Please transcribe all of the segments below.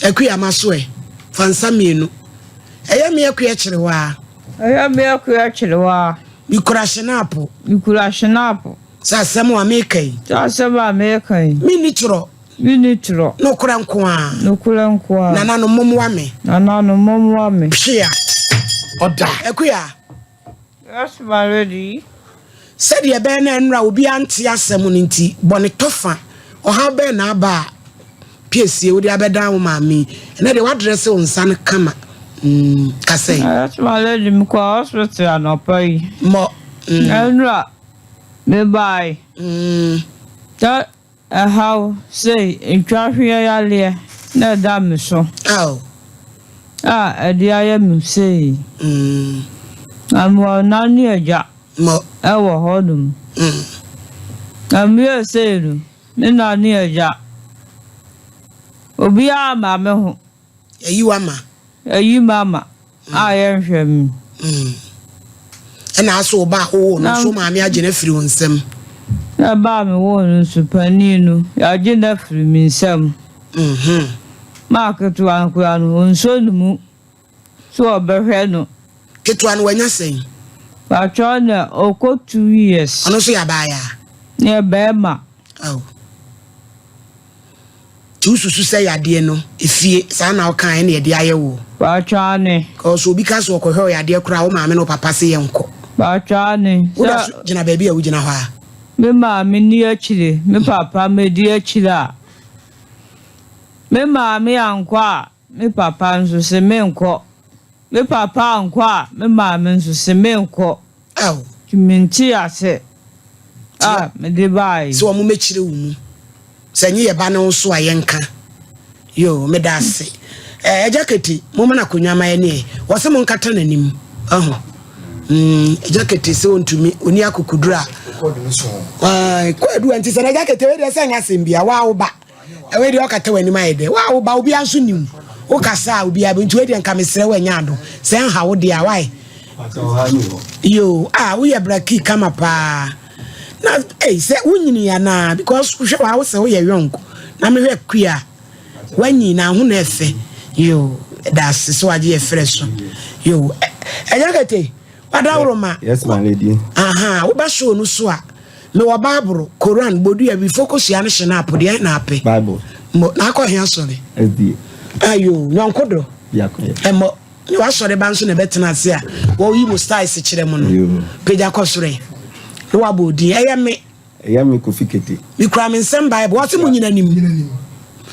Akua maso ɛ, fa nsa mienu. Ɛyɛ me akua kyerewaa. Ɛyɛ me akua kyerewaa. Mekura hyenaapo. Mekura hyenaapo. Sɛ asɛm a meka yi. Sɛ asɛm a meka yi. Menni torɔ. Menni torɔ. Nokorɛ nko ara. Nokorɛ nko ara. Nananom mommoa me. Nananom mommoa me. Hwea. Ɔda. Akua. Yes my lady. Sɛdeɛ ɛbɛyɛ na ɛnnora obiara nte asɛm no nti, bɔ ne tɔfa. Ɔhaw bɛn na aba a piesie wode abɛdan wo maame yi? Ɛnnɛ deɛ woadrɛse wo nsa no kama. Mm, kasa yi. Yes my lady, mekɔɔ hospital anɔpa yi. Mmɔ. Mm. Ɛnnora mebae. Mm. Sɛ Ɛhaw sei, ntwahweɛ yareɛ na ɛda me so a ɛde ayɛ me sei. Na mewɔ ɛna ne agya wɔ hɔnom. Na meyɛɛ sei no, me na ne agya, obiara amma me ho. Yɛayi wo ama. Yɛayi me ama a yɛnhwɛ me. Ɛna aso wo ba a wowoo no nso, wo maame agye no afiri wo nsam. Na ba a mewoo no nso, panin no, yɛagye no afiri me nsam. Maa ketewa no koraa no, ɔnsɔ ne mu sɛ ɔbɛhwɛ no. Ketewa no, wanya sɛn? Patrɔ na ɔkɔ 2 years. Ɔno nso yɛ abaayaa? Yɛ bɛrima. Ao. Nti wosusu sɛ yadeɛ no efie saa na wokaeɛ na yɛde ayɛ woɔ? Paatwɔ aane. Cause obi ka sɛ ɔkɔhwɛ wo yadeɛ koraa wo maame ne wo papa se yɛnkɔ. Paatwɔ aane. Woda so gyina baabi a wogyina hɔ a? Me maame nni akyire, me papa mɛdi akyire a, me maame ankɔ a, me papa nso se menkɔ. Me papa ankɔ a, me maame nso se menkɔ. Ao. Nti mente ase a mede baeɛ. Sɛ wɔn mɛkyire wo mu. Sɛ nye yɛ ba ne wo so a yɛnka. Yoo, meda ase. Eh, Agya Kete, momma no akonnwa ma yɛne ɛ. Wɔse monkata n'anim. Ahu. Mm, Agya Kete sɛ ɔntumi, ɔni akokoduru a. Kwaadu a nti sɛ Agya Kete, wei deɛ sɛ nyɛ asɛm bia, waa wo ba. Wei deɛ ɔkata w'anim ayɛ dɛ. Waa wo ba, obiara nso nim. Wokasa a obiara bɛ, nti wei deɛ nka mesrɛ wo ɛnyɛ ado. Sɛ nha wo deɛ a, wae. Yoo, ah, woyɛ braki kama paa. Na ei, sɛ wonyini anaa? Because wohwɛ wa wo sɛ woyɛ young. Na mehwɛ kua wanyi na ho na ɛfɛ. Yoo, da ase sɛ wagye yɛ frɛ so. Yoo, ɛnyɛ kete. Wadaworo ma. Yes, my lady. Aha, woba show no so a. Mewɔ Bible, Koran, Bodua, Wifo kosua ne Shinap deɛ na apɛ. Bible. Mo na akɔ he asɔre? SDA. Ayo, nyɔnko do. Biako. Ɛmɔ. Ne w'asɔre ba nso na ɛbɛtena ase a wɔyi mo styles kyerɛ mo no. Pagya kɔ soro ɛ. Na wabɔ odin. Ɛyɛ me. Ɛyɛ me Kofi Kete. Mekura me nsɛm Bible. Wɔse mo nyina nim.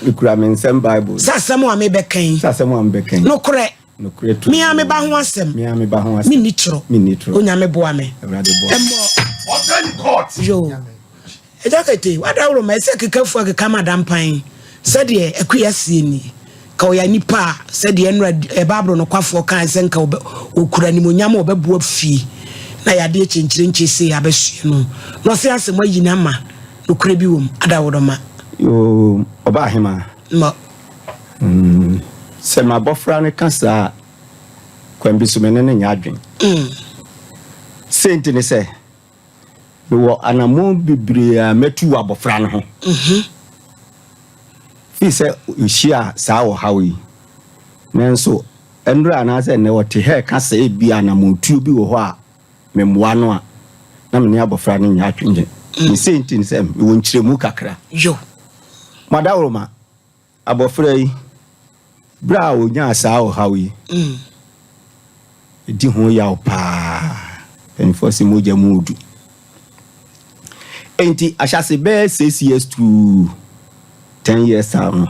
Mekura me nsɛm Bible. Sɛ asɛm a mebɛka yi. Sɛ asɛm a mebɛka yi. Nokorɛ. Nokorɛ to. Me ara me ba ho asɛm. Me ara me ba ho asɛm. Menni torɔ. Menni torɔ. Onyame boa me. Awurade boa. Ɛmmɔ. Yo. Agya Kete, w'adaworo ma ɛsɛ keka fua keka ma dampan sɛdeɛ Akua seɛ nie. Ka ɔyɛ nipa a, sɛdeɛ nnora ɛ Bible nokwafoɔ kae sɛ nka ɔbɛ, ɔkura animuonyam a ɔbɛboa fie na yadeɛ kyenkyerenkye sei abɛsoɛ no. Na ɔse asɛ moayi no ama, nokorɛ bi wɔ mu, adaworo ma. Yoo, Ɔbaahemaa. Ma. Mm, sɛ m'abɔfra no ka saa a, kwan bi so me ne no nyɛ adwene. Mm. Sei nti ne sɛ, Mewɔ anammɔn bebree a matu wɔ abɔfra no ho. Firi sɛ ɔhyiaa saa ɔhaw yi. Nanso nnora anaasɛ nnɛ ɔte ha reka sɛ ebia anammɔntuo bi wɔ hɔ a memmoa no a, na me ne abɔfra no nyɛ adwene. Ne sei nti ne sɛ mewɔ nkyerɛmu kakra. Mo adaworoma, Abɔfra yi, berɛ a ɔnyaa saa ɔhaw yi, ɛdi ho yaw paa. Mpanimfoɔ se mogya mu odu. Enti ahyɛase bɛyɛ 6 years to 10 years time no,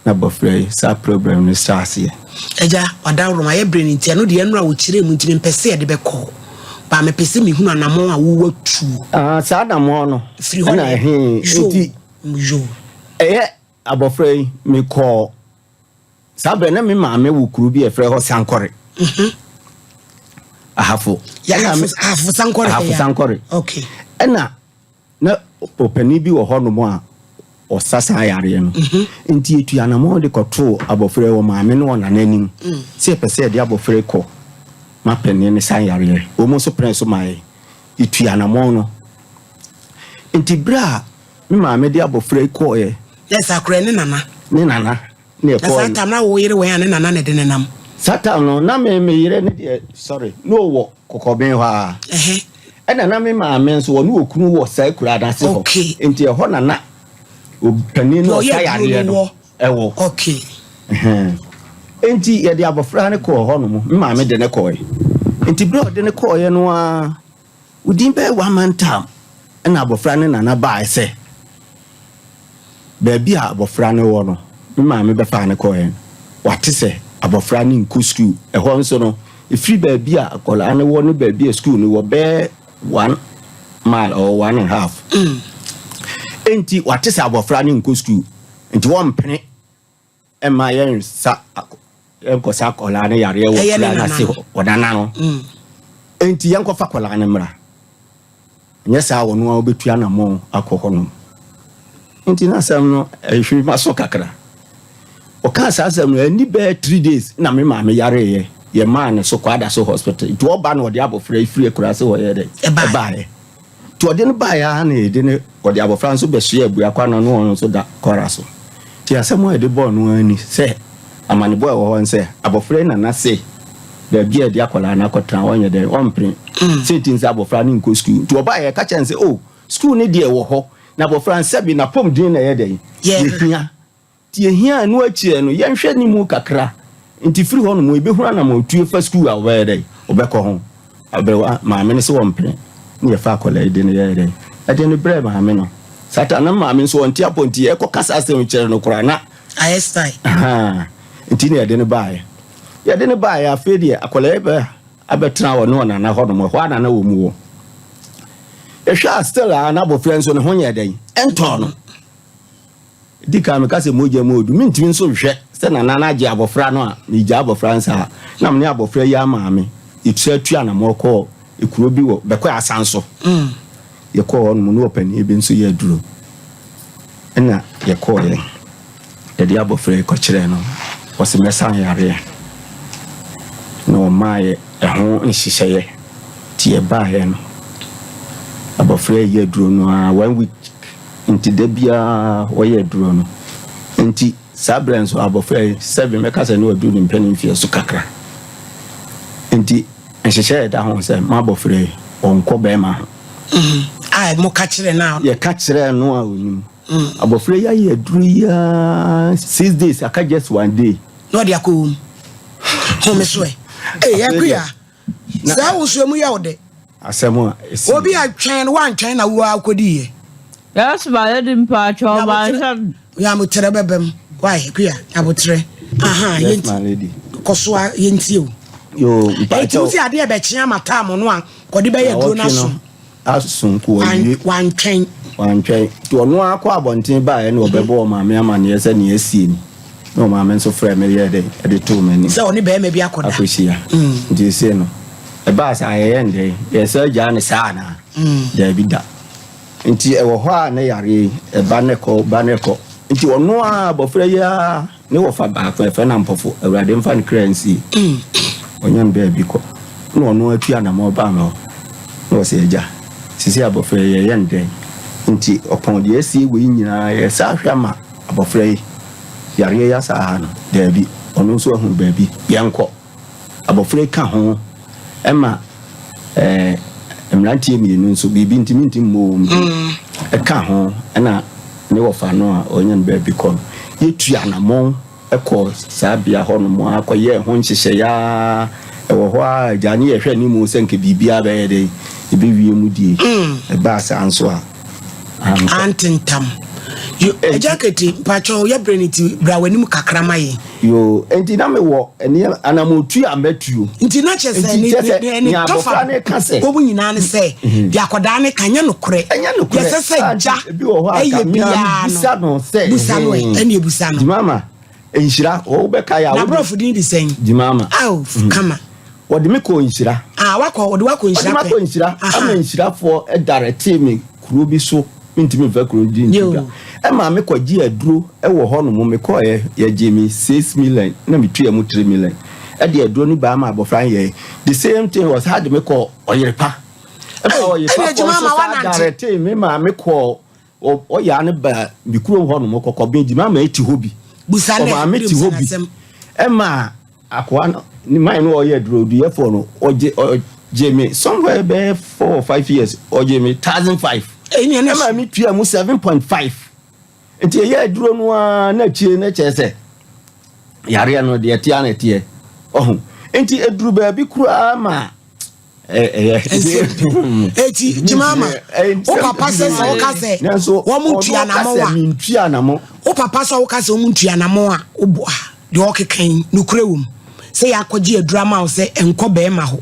na abɔfra yi saa problem no hyɛ aseɛ. Agya, w'adaworo ayɛ bere no nti, ɛno deɛ ɛnora wokyerɛɛ mu nti mempɛ sɛ yɛde bɛkɔ hɔ. Ba mepɛ sɛ mehunu anammɔn a wowɔ tuo. Ah, saa anammɔn no, Firi hɔ ɛna na ɛhe Yo. nti Yo. Ɛyɛ abɔfra yi, mekɔɔ saa berɛ na me maame wɔ kuro bi a ɛfrɛ hɔ Sankɔre. Ahafo. Yɛ Ahafo Sankɔre. Ahafo Sankɔre. Okay. Ɛna na ɔpanin bi wɔ hɔnom a ɔsa saa yareɛ no. Nti yɛtu anamɔn de kɔtoo abɔfra yi wɔ maame ne ɔnana anim sɛ yɛpɛ sɛ yɛde abɔfra yi kɔ ma panin no sa yareɛ. Wɔn nso pene so maa yɛn. Yɛtu anamɔn no. Nti berɛ a me maame de abɔfra yi kɔɔeɛ. Yes, akora ne nana. Ne nana. Ne Na saa yɛkɔɔ tam na wo yere wɛn a ne nana na ɛde ne nam. Saa tam no na me me yere ne deɛ sorry na ɔwɔ Kɔkɔben hɔ ara. Ɛhɛ. Ɛna na me maame nso ɔne okunu wɔ saa akuraa no ase hɔ. Okay. Nti ɛhɔ na na panin no Deɛ ɔyɛ ɔsa aduro yareɛ no no wɔ. ɛwɔ. Okay. Ɛhɛn. Nti yɛde abɔfra no kɔɔ hɔ nom. Me maame de no kɔɔe. Nti berɛ a ɔde no kɔɔeɛ no ara, within bɛyɛ one month time, ɛna abɔfra no nana baae sɛ baabi a abɔfra no wɔ no, me maame bɛfaa no kɔɔeɛ no, wate sɛ abɔfra no nkɔ sukuu. Ɛhɔ nso no, ɛfiri baabi a akwadaa no wɔ ne baabi a sukuu no wɔ bɛyɛ 1 mile or one and half. Enti wate sɛ abɔfra no nkɔ sukuu, nti wɔmpene mma yɛnsa yɛnkɔsa akwadaa no yareɛ wɔ Ɛyɛ ne kura no nana ase no. hɔ, ɔnana no. Enti yɛnkɔfa akwadaa no mmra. Nyɛ saa a ɔno ara ɔbɛtu anammɔn akɔ hɔnom. Nti na asɛm no ɛhwere m'aso kakra. Ɔkaa saa asɛm no, ɛnni bɛyɛ 3 days na me maame yareeɛ. Yɛmaa no so kɔ Adaso Hospital. Nti ɔba na ɔde abɔfra yi firi akuraase hɔ yɛɛ dɛn? Ɛbaeɛ. Ɛbaeɛ. Nti ɔde no baeɛ ara na yɛde no, ɔde abɔfra nso bɛsoɛ Abuakwa no na ɔno nso da kɔra so. Nti asɛm a yɛde bɔɔ no ara ni sɛ, amanebɔ a ɛwɔ hɔ ne sɛ, abɔfra yi nana se baabi a yɛde akwadaa no akɔtena ɔnyɛ dɛn, ɔmpene. Sei nti sɛ abɔfra no nkɔ sukuu. Nti ɔbaeɛ yɛka kyerɛɛ no sɛ, oh, sukuu no deɛ ɛwɔ hɔ, na abɔfra no sɛbe n'apɔmuden na ɛyɛ dɛn? Yɛhia. Nti yɛhia ɛno akyiɛ no, yɛnhwɛ ne mu kakra. Nti firi hɔ nom yɛbɛhunu anamɔtuo fa sukuu a ɔbɛyɛ dɛn? Ɔbɛkɔ ho. Aberewa, maame no se ɔmpene. Ne yɛfa akwadaa yi de no yɛɛ dɛn? Ɛde no brɛɛ maame no. Satan no maame nso ɔnte apɔ nti yɛkɔka saa asɛm yi kyerɛ no koraa na. Ayɛ style. Ahaa, nti na yɛde no baeɛ. Yɛde no baeɛ afei deɛ akwadaa yi bɛ abɛtena ɔne ɔnana hɔ nom, ɛhɔ ara na na wɔn wɔ. Yɛhwɛ a still a na abɔfra nso ne ho nyɛ dɛn? Ɛntɔɔ no. Di kan meka sɛ mogya mu odu. Mentumi nso nhwɛ sɛ nana no agye abɔfra no a, megyaa abɔfra no saa. Na me ne abɔfra yi ara maame, yɛtua tu anammɔn kɔɔ kuro bi wɔ Bɛkɔɛ Asan so. Yɛkɔɔ hɔ nom ne ɔpanin bi nso yɛ aduro. Ɛna yɛkɔɔeɛ, yɛde abɔfra yi kɔkyerɛɛ no, ɔse mɛsa yareɛ. Na ɔmaa yɛ ɛho nhyehyɛeɛ. Nti yɛbaeɛ no, abɔfra yi yɛ aduro no ara one week Nti da biara wɔyɛ aduro no. Nti saa berɛ nso abɔfra yi sɛbe mɛka sɛ ne waduru ne mpanin mfeɛ so kakra. Nti nhyehyɛeɛ da ho sɛ m'abɔfra yi ɔnkɔ bɛrima ho. A moka kyerɛ no a. Yɛka kyerɛɛ no a ɔnim. Abɔfra yi ayɛ aduro yi ara 6 days aka just one day. Na ɔde akɔ wɔm. Home so ɛ. Ee Akuya. Saa wo nso emu yɛ wo dɛ. Asɛm a esi. Obi a twɛn no wantwɛn na wo ara wokɔdi yɛ. Yes my lady mpakyɛw manhwɛ no. Nyaboterɛ bɛba mu why Akua nyaboterɛ aha Yes my lady. Kɔ so a yɛntie o. Yoo mpakyɛw. Enti wo si adeɛ bɛkye ama tam no a kɔde bɛyɛ aduro no aso. Aso nko wawie. Wantwɛn. Wantwɛn. Nti ɔno ara kɔ abɔnten baeɛ na ɔbɛbɔ ɔmaame amaneɛ sɛ nea asie ni. Na ɔmaame nso frɛɛ me yɛɛ dɛn ɛde too m'anim. Sɛ ɔne barima bi akɔda. Akɔhyia. Nti seesei no, ɛbaa saa yɛyɛ no dɛn? Yɛsan gyaa no saa anaa? Daabi da. Nti ɛwɔ hɔ a na yareɛ yi, ɛba na ɛkɔ, ba na ɛkɔ. Nti ɔno ara abɔfra yi ara Ne wɔfa baako yɛfrɛ no Ampɔfo, Awurade mfa ne kra nsie. Ɔnya no baabi kɔ na ɔno atu anamɔn baa me hɔ na ɔse, Agya, seesei abɔfra yi yɛyɛ no dɛn? Nti ɔpɔn deɛ asie wei nyinaa yɛsa ahwɛ ama abɔfra yi yareɛ yi asa aha no? Daabi, ɔno nso ahunu baabi, yɛnkɔ. Abɔfra yi ka ho ma ɛɛ mmeranteɛ mmienu nso, biribi nti mentumi mmɔ wɔn din, ɛka ho na ne wɔfa no a ɔnya no baabi kɔ no, yɛtu anammɔn kɔɔ saa bea hɔ nom ara kɔyɛɛ ho nhyehyɛeɛ ara. Ɛwɔ hɔ ara agya ne yɛhwɛ anim sɛ nka biribiara bɛyɛ dɛn, ɛbɛwie mu die. Ɛbaa saa nso a, ankɔ. Antentam. Yo, Agya Kete, mpakyɛw, yɛbrɛ no nti bra w'anim kakra ma yɛn. Yoo, enti na mewɔ nneɛma, anammɔntuo a matuo. Nti na kyerɛ sɛ Nti ne kyerɛ sɛ ne ne nea tɔfa abɔfra no ka sɛ. wɔ mu nyinaa ne sɛ deɛ akwadaa no ka nyɛ nokorɛ. Ɛnyɛ nokorɛ. Deɛ ɛsɛ sɛ Ah, gya nti ebi wɔ hɔ a ɛyɛ ka me ara biara no. mebisa no sɛ, Busa no ɛ, ɛhɛn. ɛne ebusa no. Gyimama, nhyira, wobɛkae a wode. N'aborɔfo din de sɛn? Gyimama. Ao, kama. Wɔde me kɔɔ nhyira. Ah, wakɔ, wɔde wakɔ nhyira Wɔde pɛ. me akɔ nhyira ama nhyirafoɔ daretee me kuro bi so. Mentumi mfa kuro no din nto dwa. Ɛmaa me kɔgyee aduro wɔ hɔ nom. Mekɔeɛ, yɛgyee me 6 million na metua mu 3 million. Ɛde aduro no baa ma abɔfra no yɛɛ. The same thing, wɔsan de me kɔɔ Ɔyerepa. Ɛma Ɔyerepafoɔ nso san daretee me maa me kɔɔ Ɔyaa no baa me kurom hɔ nom, Kɔkɔben, Gyimama ti hɔ bi. Busa nɛ, Ɔmaame wode te busa hɔ bi. n'asɛm. Ɛma akoa no ne man no ɔyɛ aduruduyɛfoɔ no ɔgye ɔgye me somewhere bɛyɛ 4 or 5 years, ɔgye me 1,500. Ɛyi ni ɛna Ɛma me tua mu 7.5, nti ɛyɛ aduro no ara na akyire no kyerɛ sɛ yareɛ no deɛ ɛteɛ na ɛteɛ ɔho, nti eduru baabi koraa ma ɛyɛ Eti Jimama, wo papa sɛ woka sɛ nanso wɔn mu ntua anamɔ a mentua anamɔ. Wo papa sɛ woka sɛ wɔn ntua anamɔ a, woboa deɛ ɔkeka yi nokura wɔ mu sɛ yɛakɔgye aduru ama wo sɛ nkɔ bɛrima hɔ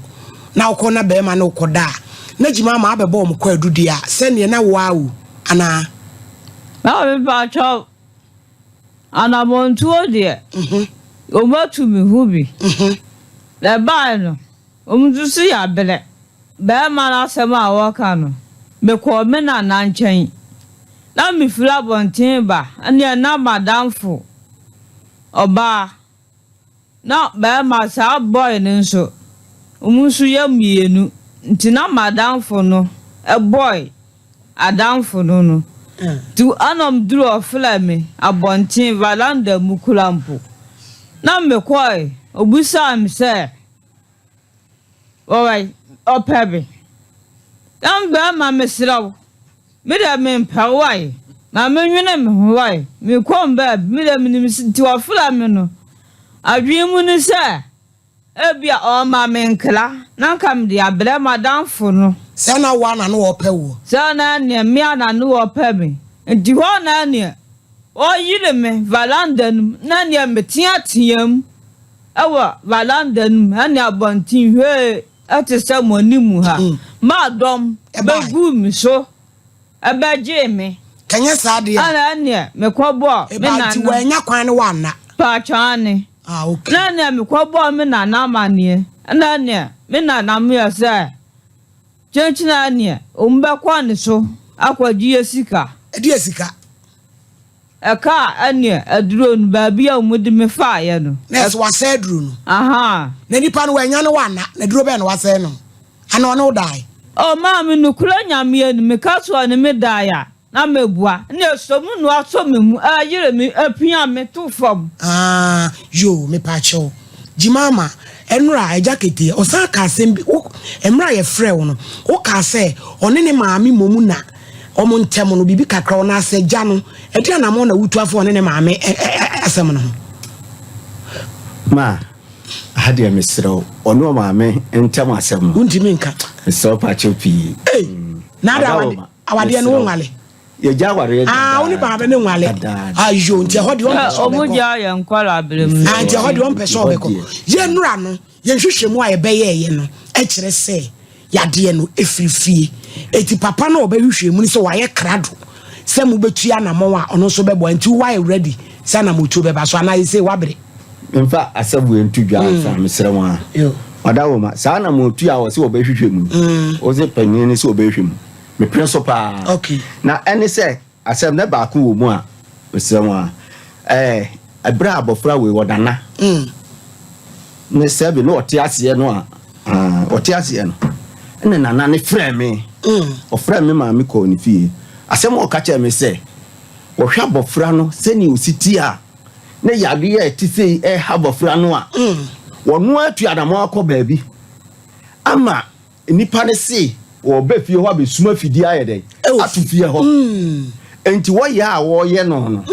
na wokɔ na bɛrima no wokɔ da a, na Jimama abɛbɔ wɔn kɔ adu deɛ a sɛneɛ na woa o anaa? Na mepakyɛw, anamɔntuo deɛ, wɔatu me ho bi. Na ɛbaeɛ no, wɔn nso so yɛ abrɛ. Bɛrima no asɛm a wɔka no, mekɔɔ me nana nkyɛn. Na mefiri abɔnten ba, ɛneɛ na madamfo ɔbaa. Na bɛrima saa boy no nso, wɔn nso yɛ mmienu. Nti na madamfo no boy adamfo no. Nti ɛna duru ɔfrɛ me abɔnten veranda mu kura mpo. Na mekɔe, obisaa me sɛ, wɔwɛ ɔpɛ me. Na bɛrima mesrɛ wo, me deɛ mempɛ wo ae. Na menwene me ho ae. Mekɔ baabi, me deɛ menim nti ɔfrɛ me no. Adwene mu ne sɛ, ebia ɔma me nkra na nka mede abrɛ madamfo no. Sɛ na woa na no wɔpɛ woɔ? Sɛ na neɛ mmea na ne wɔpɛ me. Nti hɔ na neɛ ɔyere me veranda no mu na neɛ meteatea mu ɛwɔ veranda no mu ɛne abɔnten hwee ɛte sɛ mo anim ha. Maa dɔm Ɛbae. bɛguu me so ɛbɛgyee me. Kɛnyɛ saa deɛ a Ɛna neɛ mekɔbɔɔ me ɛba nti nana wɔanya kwan no woanna? Paatwaane. Ah, okay. Na neɛ mekɔbɔɔ me nana amanneɛ. Ɛna neɛ me nana mo yɛ sɛ kyenkyena neɛ ɔmu bɛkɔ ne so akɔgye yɛ sika. Ɛde yɛ sika? Ɛka ɛneɛ aduro no baabi a ɔmu de me faeɛ no. Na ɛsɛ wasɛe aduro no? Aha. Na nipa no wanya no wanna na aduro bɛn na wasɛe no ana ɔne wo dae? Ɔ maame, nokura Nyame anim, meka so ɔne me dae a na mebua ne ɛsɔ mu no asɔ me mu ɛyere me apia me to fam. Ah, yo, mepaakyɛw. Jimama, ɛnora agya kete ɔsan ka asɛm bi. Wo mmerɛ a yɛfrɛ wo no, wokaa sɛ ɔne ne maame mmom na ɔmo ntɛm no biribi kakra ɔno asɛ gya no ɛde anammɔn na wotu afa ɔne ne maame asɛm no ho. Ma ha deɛ, mesrɛ wo, ɔne ɔmaame ntɛm asɛm no Wontumi nka? Mesrɛ wo, pakyɛw pii. Ei, na ada awadeɛ no wo nwale? Yɛgya awareɛ. Ah, wo ne maame ne nwale ayo, nti ɛhɔ deɛ ɔmpɛ sɛ Ɔmo ɔbɛkɔ. gya yɛ nkɔla abere mu. Ah, nti ɛhɔ deɛ ɔmpɛ sɛ ɔbɛkɔ. Yɛn nura no, yɛn hwehwɛ mu a yɛbɛyɛɛyɛ no ɛkyerɛ sɛ yadeɛ no ɛfiri fie, eti papa no a ɔbɛhwehwɛ mu no sɛ wayɛ krado sɛ mobɛtua anammɔn a ɔno nso bɛboa, nti wayɛ ready sɛ anammɔtuo bɛba so anaa yɛsɛ wabere? Mfa asɛm wei nto dwa ansa, mesrɛ wo a. Ɔda wo ma saa na mɔtu a wɔ sɛ wɔbɛhwehwɛ mu, wo sɛ panin no sɛ wɔbɛhwehwɛ mu, mepere so paa. Na ɛne sɛ asɛm na baako wɔ mu a, mesrɛ wo a, ɛɛ ɛberɛ a abɔfra wei wɔ nana ne sɛbi na ɔte aseɛ no a, ah, ɔte aseɛ no ɛna nana ne frɛ me. Ɔfrɛ me maame kɔɔ ne fie. Asɛm a ɔka kyerɛ me sɛ wɔhwɛ abɔfra no sɛnea ɔsi ti a ne yadeɛ a ɛte sei ɛha abɔfra no a, wɔno atu anammɔn akɔ baabi ama nipa ne se wɔbɛ fie hɔ abɛsum afidie ayɛ dɛn ato fie hɔ. Nti wɔyɛ a wɔyɛ no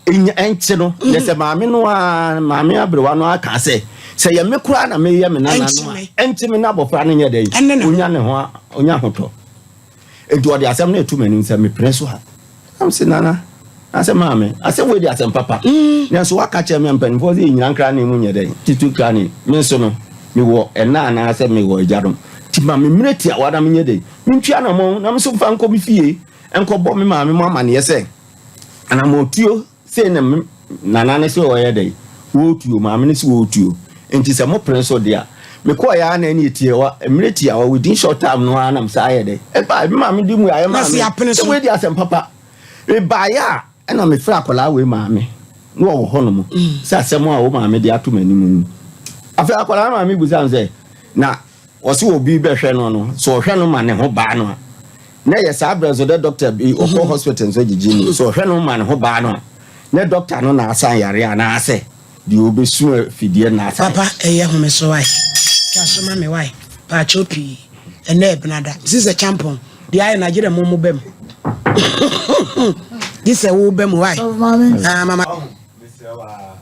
nya ɛnkye no yɛ sɛ maame no a, maame aberewa no aka sɛ sɛ yɛ me koraa na meyɛ me nana no a, ɛnkye me na abɔfra no nyɛ dɛn onya ne ho a onya ahotɔ. Nti ɔde asɛm no etu m'anim sɛ mepere so a, am sɛ nana asɛ maame asɛm wei de asɛm papa, nanso waka kyerɛ me mpanimfoɔ sɛ yɛnyina nkra ne mu nyɛ dɛn tutu nkra ne me nso no mewɔ ɛna anaasɛ mewɔ agyanom, nti ma me mmerɛ tiawa na menyɛ dɛn mentua namɔn na me nso mfa nkɔ me fie nkɔbɔ me maame mu amanneɛ sɛ anammɔtuo sei na me nana ne sɛ ɔyɛ dɛn wɔretuo, maame ne sɛ wɔretuo, nti sɛ mopere so deɛ a mekɔɔ yɛ a na ɛne tiawa mmerɛ tiawa within short time no ara nam saa yɛ dɛn ɛbaa me maame de mu ayɛ maame sɛ wei de asɛm papa mebaeɛ a, ɛna mefrɛ akwadaa wei maame na wɔwɔ hɔ nom sɛ asɛm a wo maame de ato m'anim no. Afei akwadaa maame busa no sɛ na ɔsɛ obi bɛhwɛ no sɛ ɔhwɛ no ma ne ho baa no a, na yɛ saa berɛ nso dɛ doctor bi ɔkɔ hospital nso gyegye mu sɛ ɔhwɛ no ma ne ho baa no a. Nyɛ dɔkta no na asan yare anaasɛ deɛ ɔbɛsu afidie na asan. Papa ɛyɛ home so wae twa so ma me wae paakyɛw pii ɛnɛ ɛbenada mesi sɛ champon deɛ ayɛ na gyerɛ mo mo bɛm gye sɛ wo bɛm wae ah mama. Mesrɛ wo ara,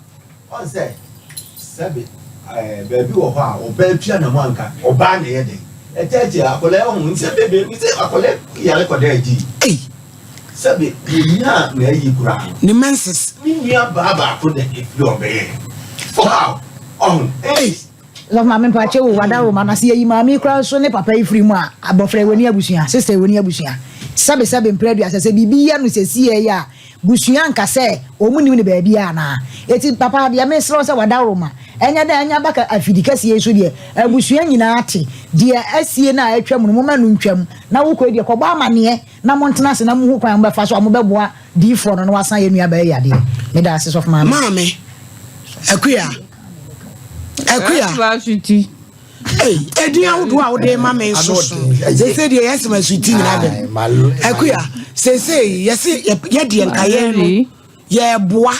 ɔn sɛ sɛbe ɛɛ baabi wɔ hɔ a ɔbaa tua ne ho anka ɔbaa na ɛyɛ dɛn ɛtɛɛtɛɛ akwadaa yi ho nsɛm bebree mi sɛ akwadaa yare kɔda adi Ei. sɛbe onyaa na ayi koraa no Ne menses. ne nua baa baako na efiri ɔbɛyɛ for how ɔho Ei. Sɔfo maame mpakyɛ o wadaworo na sɛ yɛyi maame yi koraa nso ne papa yi firi mu a abɔfra yi wɔni abusua sister yi wɔni abusua sɛbe sɛbe mpere aduasa sɛ biribi yɛ no sɛsiɛ yi a busua nka sɛ wɔn nim ne baabi a anaa eti papa deɛ mesrɛ wo sɛ wadaworo ma ɛnyɛ dɛ ɛnyɛ abaka afidi kɛseɛ yi so deɛ abusua nyinaa te deɛ asie no a atwam no moma no ntwam na wokɔ yi deɛ kɔbɔ amaneɛ na montena ase na mohu kwan a mobɛfa so a mobɛboa diifoɔ no na wasan yɛ nua baa yi adeɛ meda ase sɔfo maame. Maame Akua Akua. Ei, edin ahodoɔ a wode ma me nso so. Seesei deɛ yɛsɛ ma suti nyinaa bɛm. Akua, seesei yɛse yɛdeɛ nka yɛn no yɛboa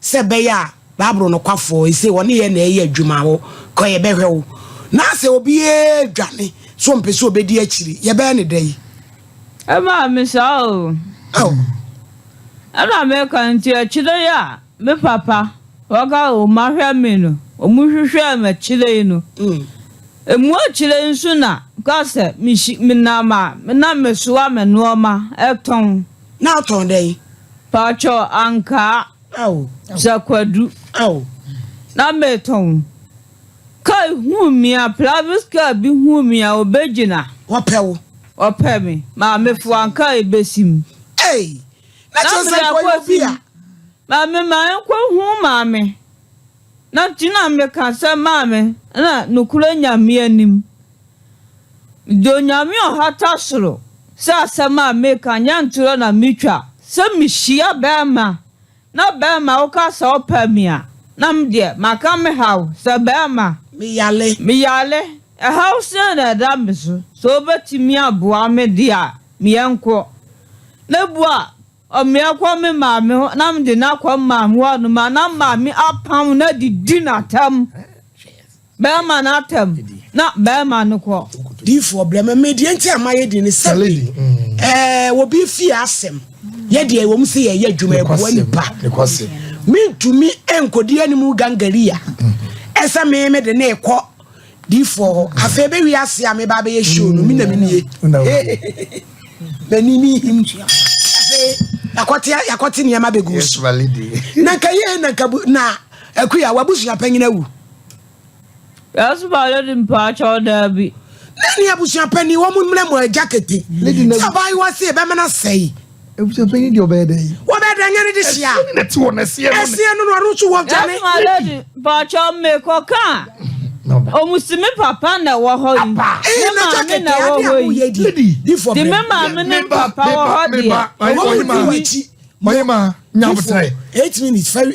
sɛ ɛbɛyɛ a Bible nokwafoɔ ese wɔne yɛn na ɛyɛ adwuma wo kɔ yɛbɛhwɛ wo. Na sɛ obi dwane so ɔmpɛ sɛ obɛdi akyiri yɛbɛyɛ ne dɛn? Ɛmaa me saa o. Ɛna meka nti akyire yi a me papa wɔka o mahwɛ me no ɔmu hwehwɛɛ me akyire yi no ɛmu akyire yi nso na ka sɛ menam a na mesoa me nnoɔma ɛtɔn. Na wotɔn dɛn? Paatwɔ ankaa. Sɛ kwadu. Na metɔn. Kaa huu me a, private car bi huu me a, ɔbɛgyina. Wɔpɛ wo. Ɔpɛ me. Maame foa nka ɛbɛsi mu. Ei! Na kyerɛ sɛ nka ɔyɛ obi a. Maame ma yɛnkɔ hu maame. Na nti na meka sɛ maame na nokorɛ Nyame anim. Mede Onyame a ɔhata soro sɛ asɛm a meka nyɛ ntorɔ na metwa sɛ mehyia bɛɛma na bɛɛma woka sɛ wopɛ me a na medeɛ maka me haw sɛ bɛɛma Meyale. Meyale ɛhaw sɛn na ɛda me so sɛ wobɛtumi aboa me deɛ a meɛnkɔ na bua ɔmeɛ kɔ me maame hɔ na mede no akɔ me maame hɔ nom a na maame apam no adidi no atɛm. Bɛɛma no atɛm na bɛɛma no kɔ. Diifoɔ brɛ me me deɛ nti a mayɛ din ne sɛ ɛɛ obi fie asɛm yɛ deɛ wɔn sɛ yɛyɛ adwuma ɛboa nipa mentumi nkɔdi anim gangaria ɛsɛ me me de ne kɔ diifoɔ hɔ afei bɛwi ase a meba bɛyɛ show no me na me nie m'ani ne him afei yakɔte yakɔte nneɛma bɛgu so na nka yɛ na nka na akuya wabusua panyin awu Yes ma lady mpakyɛw daabi. Na ne abusua panin wɔn mmerɛ mu agya kete. Sɛ abaayewa se ɛbɛma no asɛe. Abusua panin deɛ ɔbɛyɛ dɛ yi. Wɔbɛyɛ dɛ nyɛ ne de hyia. Ɛseɛ ne na ɛte hɔ na ɛseɛ no. Ɛseɛ no na ɔno nso wɔ dwane. Yes ma lady mpakyɛw mekɔ ka a ɔmo si me papa na ɛwɔ hɔ yi. Ee Me na agya maame kete na ɛwɔ ade a hɔ mo yi. yɛ di. Di fɔ Di me brɛ. maame ne papa wɔ hɔ deɛ. Wɔn mu di wɔn akyi. Ɔyema nyabotrɛ. 8 minutes fɛ.